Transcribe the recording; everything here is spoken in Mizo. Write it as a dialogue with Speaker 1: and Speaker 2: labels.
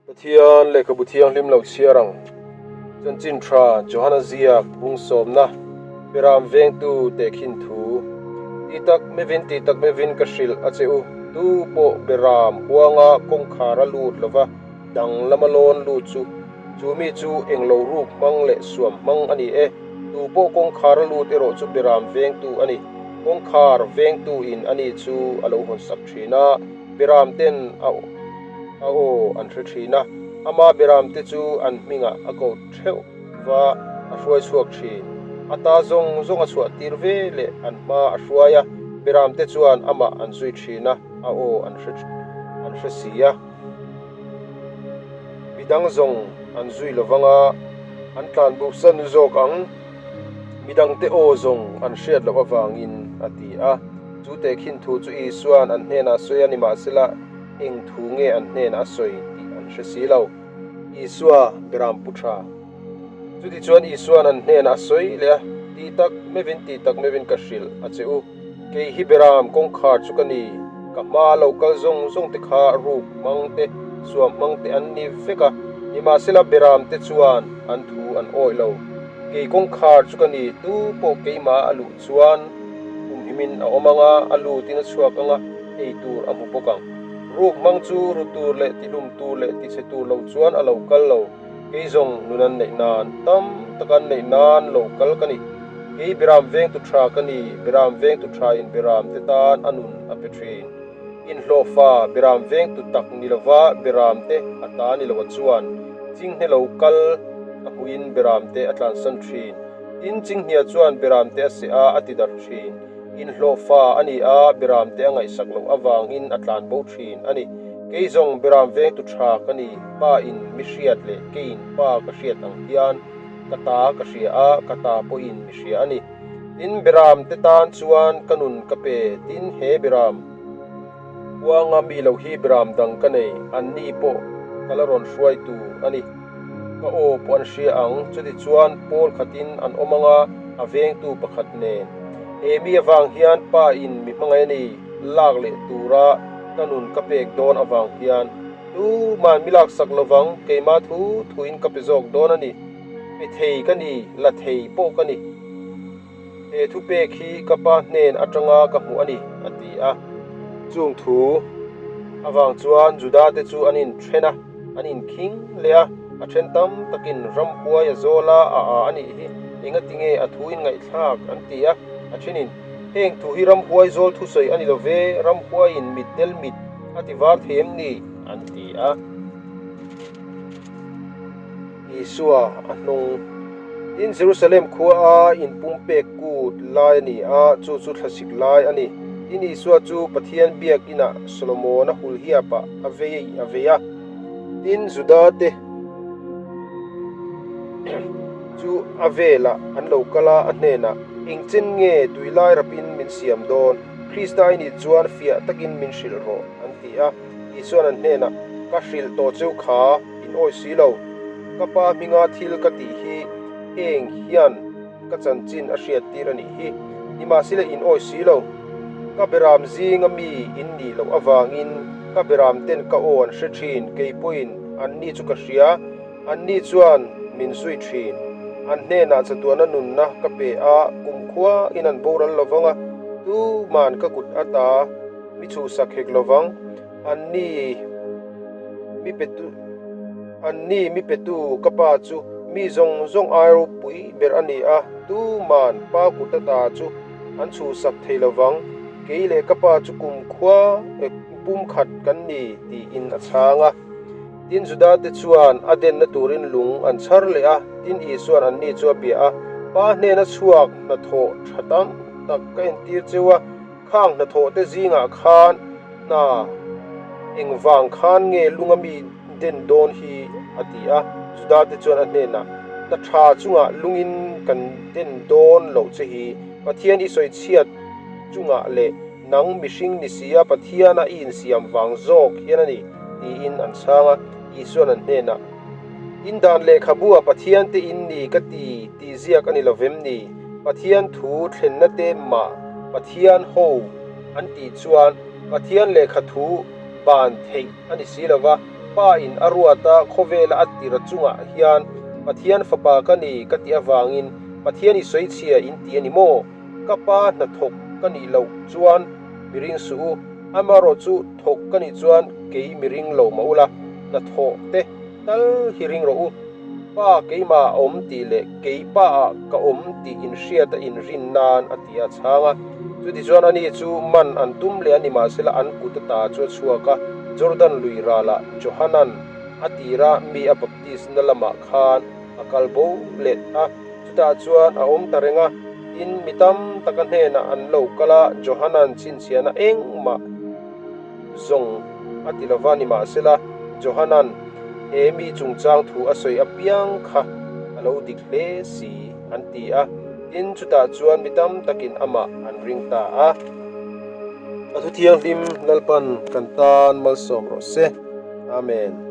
Speaker 1: Pathian lehkhabu thianghlim lo chhiar ang. Chanchin tha Johana ziak bung sawmna Beram vengtu tehkhin thu. Ti tak mevin ti tak mevin ka hrilh a che u, tu pawh Beram huanga kawngkhar a lut lova dang lama lawn lut chu, chu mi chu englo ruk hmang leh suam hmang a ni e. Tu pawh kawngkhar a lut erawh chu Beram vengtu a ni. Kawngkhar vengtu in a ni chu a lo hawnsak thin a. Beram ten a a aw an hre thin a, ama beram te chu an hmingah a ko theuh va a hruai chhuak thin. A ta zawng zawng a chhuah tir ve leh an hma a hruai a, beram te chuan amah an zui thin a, a aw an hre an hre si a. Midang zawng an zui lo vang a, an tlan bo san zawk ang. Midangte aw zawng an hriat loh avangin a ti a. Chu tehkhin thu chu Isua'n an hnenah sawi a ni mahsela eng thu nge an hnenah a sawi tih an hre si lo. Isua Beram pu tha. Chutichuan Isua'n an hnenah a sawi leh a, Ti tak mevin ti tak mevin ka hrilh a che u. Kei hi Beram kawngkhar chu ka ni. Ka hma lo kal zawng zawng te kha ruk hmang te, suam hmang te an ni vek a, nimahsela Beram te chuan an thu an awih lo. Kei kawngkhar chu ka ni, tu pawh keimah a luh chuan kumhimin a awm ang a, a lutin a chhuak ang a, ei tur a hmu bawk ang. Ruk hmang chu ru tur leh tihlum tur leh tichhe tur lo chuan a lo kal lo. Kei zawng nun an neih nan, tam taka an neih nan lo kal ka ni. Kei Beram vengtu tha ka ni, Beram vengtu thain Beram te tan a nun a pe thin. Inhlawhfa Beram vengtu tak ni lova Beram te a ta ni loa chuan chinghne lo kal a hmuhin Beram te a tlansan thin. Tin, chinghnia chuan Beram te a seh a, a ti darh thin. Inhlawhfa a ni a, Beram te a ngaihsak loh avangin a tlan bo thin a ni. Kei zawng Beram vengtu tha ka ni, Pa in mi hriat leh keiin Pa ka hriat ang hian ka ta ka hria a, ka ta pawhin mi hria a ni. Tin, Beram te tan chuan ka nun ka pe, tin he Beram huanga mi lo hi Beram dang ka nei, anni pawh ka la rawn hruai tur a ni. Ka aw pawh an hria ang, chutichuan pawl khatin an awm anga a vengtu pakhat nen. He mi avang hian Pa in mi hmangaih a ni, lak leh tura ka nun ka pek dawn avang hian tuman mi laksak lovang, keimah thu thuin ka pe zawk dawn a ni. Pe thei ka ni, la thei pawh ka ni. He thupek hi ka pa hnen atanga ka hmuh a ni, a ti a. Chung thu avang chuan Juda te chu an inthen a, an inkhing leh a, a then tam takin ramhuai a zawl a, a a a nih hi, engatinge a thu in ngaihthlak an ti a, a thenin, Heng thu hi ramhuai zawl thusawi a ni lo ve, ramhuaiin mitdel mit a ti var thei em ni? an ti a. Isua a hnung. Tin, Jerusalem khua a inpumpek kut lai a ni a, chu chu thlasik lai a ni. Tin, Isua chu Pathian biak inah Solomona hulhiapah a vei a vei a. Tin, Juda te chu a velah an lo kal a, a hnenah, Engchen nge tuilai rapin min siam dawn? Krista i nih chuan fiah takin min hrilh rawh, an ti a. Isua'n an hnenah, Ka hrilh tawh cheu kha. In awi si lo. Ka pa hminga thil ka tih hi eng hian ka chanchin a hriat tir a nih hi. Nimahsela in awi si lo. Ka beram zinga mi in nih loh avangin ka beram ten ka aw an hre thin, kei pawhin anni chu ka hria, anni chuan min zui thin. An hnenah chatuana nunna ka pe a, kumkhua in an boral lovang a, tuman ka kut ata mi chhuhsak hek lovang. Anni mi petu Anni mi petu ka pa chu mi zawng zawng ai ropui ber a ni a, tuman pa kut ata chu an chhuhsak thei lovang, kei leh ka pa chu kumkhua pumkhat kan ni tiin a chhang a. Tin Juda te chuan a denna turin lung an chhar leh a, tin Isua'n anni chu a bia a, Pa hnena chhuak hnathawh tha tam tak ka entir cheu a, Khang hnathawh te zingah khan hna engvang khan nge lunga mi den dawn hi a ti a, Juda te chuan a hnenah, Hna tha chungah lungin kan den dawn loh che hi, Pathian i sawi chhiat chungah leh nang mihring ni sia Pathiana i insiam vang zawk hian a ni, tiin an chhang a, Isua'n an hnenah, In dan lehkhabu ah Pathian te in ni ka ti tih ziak a ni lo vem ni? Pathian thu thlenna te mah Pathian ho an tih chuan Pathian lehkha thu ban theih a ni si lo va. Pa in a ruat a, khawvela a tir chungah hian Pathian Fapa ka ni ka tih avangin Pathian i sawichhia in ti a ni maw? Ka Pa hnathawk ka nih loh chuan mi ring suh u, amaherawh chu thawk ka nih chuan kei mi ring lo mah ula, hnathawh te tal hi ring rawh u. Pa keimah a awm tih leh kei pa ah ka awm tih inhriat a inrin nan a ti a chhang a. Chutichuan ani chu man an tum leh a ni mahsela an kut a ta chu a chhuak a, Jordan lui ralah Johanan a tira mi a baptisna lamah khan a kal bo let a, chutah chuan a awm ta reng a. Tin, mi tam taka hnenah an lo kal a, Johanan chhinchhiahna engmah zawng a ti lova nimahsela Johanan he mi chungchang thu a sawi apiang kha a lo dik hle si an ti a, tin chutah chuan mi tam takin amah an ring ta a. A thu thianghlim Lalpan kan tan malsawm rawh se. Amen.